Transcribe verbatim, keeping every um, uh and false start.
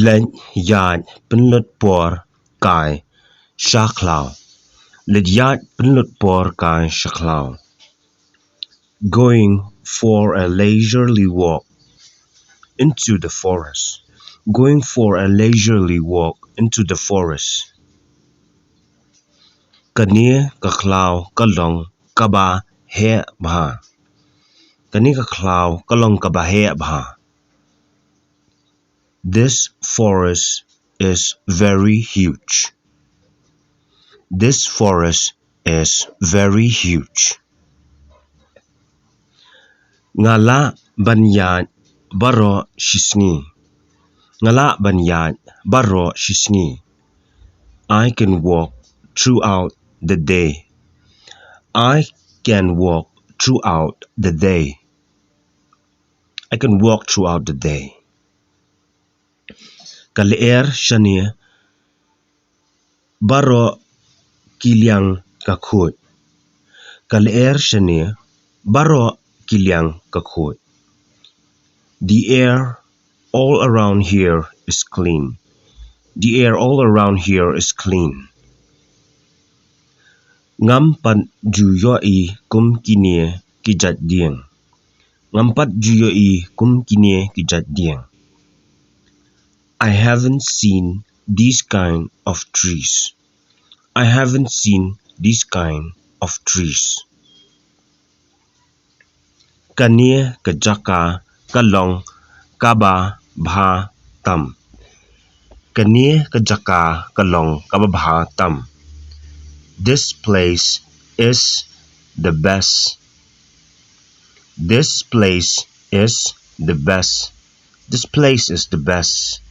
Leit ïaid pynlut por kai sha khlaw. Leit ïaid pynlut por kai sha khlaw. Going for a leisurely walk into the forest. Going for a leisurely walk into the forest. Kane ka khlaw ka long kaba heh bha. Kane ka khlaw ka long kaba heh bha. This forest is very huge. This forest is very huge. Nga lah ban ïaid baroh shisngi. Nga lah ban ïaid baroh shisngi. I can walk throughout the day. I can walk throughout the day. I can walk throughout the day. Ka lyer shane baroh ki liang ka khuid. Ka lyer shane baroh ki liang ka khuid. The air all around here is clean. The air all around here is clean. Ngam pat ju ïohi kum kine ki jait dieng. Ngam pat ju ïohi kum kine ki jait dieng. I haven't seen these kind of trees. I haven't seen these kind of trees. Kane ka jaka ka long kaba bha tam. Kane ka jaka ka long kaba bha tam. This place is the best. This place is the best. This place is the best.